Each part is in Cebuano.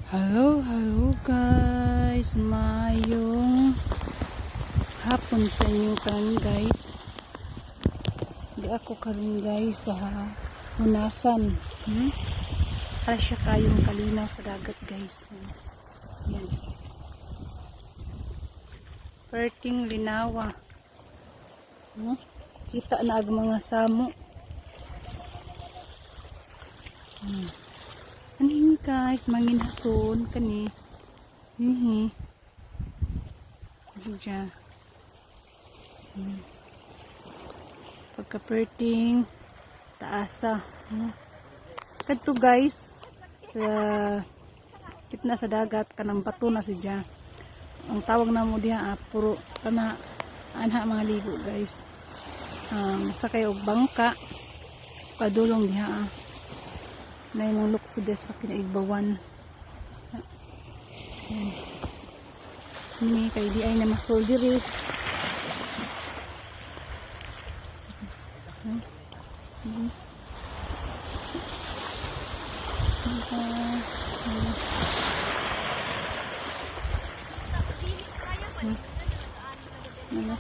Hello, hello guys. Maayong hapon sa inyo karon, guys. Di ako karon, guys, sa Honasan. Para siya kayong kalinaw sa dagat, guys. Yan. Perting linawa. Kita na ang mga samo. Ano yun, guys? Manginhason kani. Hihi. Diyan. Pagka-perting taasa. Kadto, guys, sa kitna sa dagat kanang bato na siya. Ang tawag na mo diha, puro kana anha mga ligo, guys. Sakay og bangka padulong diha. Na imong lukso sa kinaigbawan. Yan. Ni kay di ay na masol diri. Ano?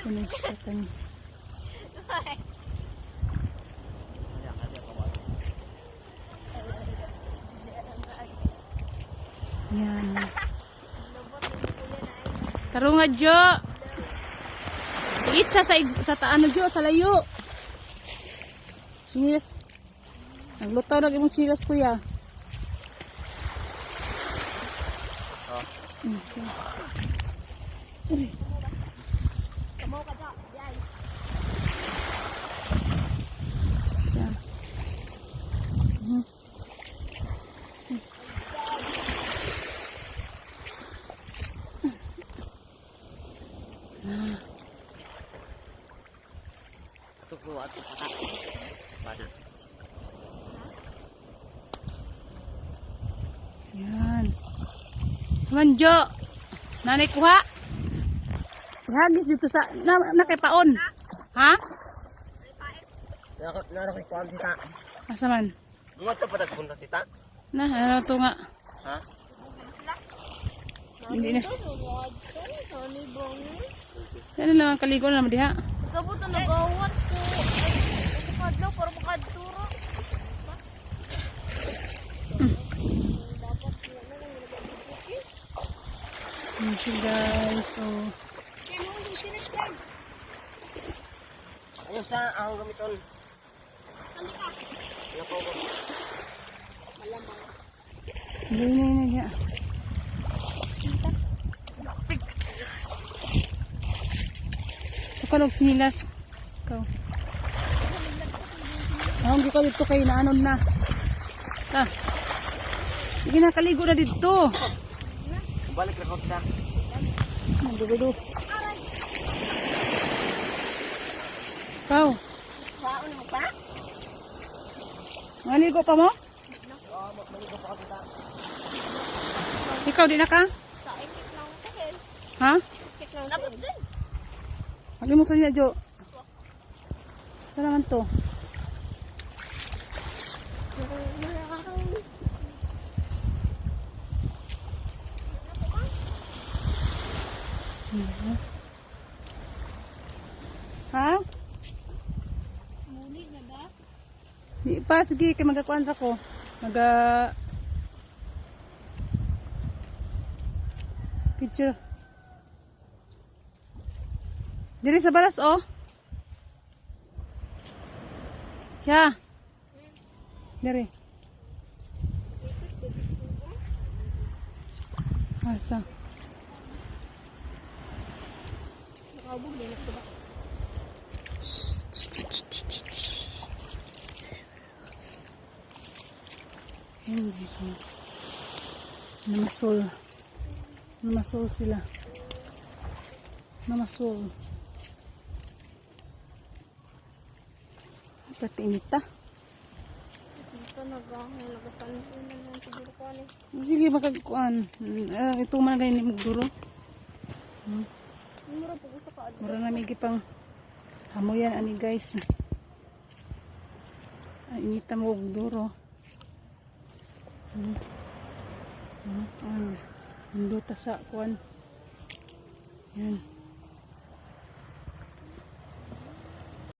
Ano siya tani? Yan. Tarunga, Jo. Itsa sa taano, Jo, sa layo. Sinilas. Naglutaw na imong sinilas, kuya. Okay. Siya. Ato ko, ato pa. Bana. Yan. Manjo. Nanay kuha. Ihagis dito sa na kay paon. Ha? Naro naro kay kuan, tita. Asa man? Mga to pa nagpunta, tita. Na, ano to nga? Ha? Hindi na. Ano naman kaligo na naman diha. Sabot na nagawat ko. Ay, kadlaw para makadturo. Dapat wala nang nagbubuki. Thank you, guys. So, Ano sa akong gamiton? Ano ka? Ano ko? Malamang. Hindi na na diha. Tukalog sinilas. Ikaw. Ahong ko dito kay naanon na. Ta. Sige na, kaligo na dito. Balik ra ko, tita. Magugulo. Ikaw. Paano mo pa? Maligo pa mo? Oo, maligo pa ako, tita. Ikaw, di na ka? Sa ikik lang ko eh. Ha? Ikik lang. Dapat din. Pag mo sa niya, Jo. Saan naman to? Ha? Muli na ba? Di pa, sige, kay magakuan ko. Maga picture. Diri sa balas, oh. Siya. Diri. Asa? Nakabog din ako ba? Ayun, guys. Oh. Namasol. Namasol sila. Namasol. Pati inita. Dito Nagahon, nagasanto na lang siguro ko ani. Sige, makagkuan. Ito man gani mo duro. Mura pag usa ka adlaw. Mura na may pang hamuyan ani, guys. Ay, inita mo og duro. Ang nindota sa kuan. Yan.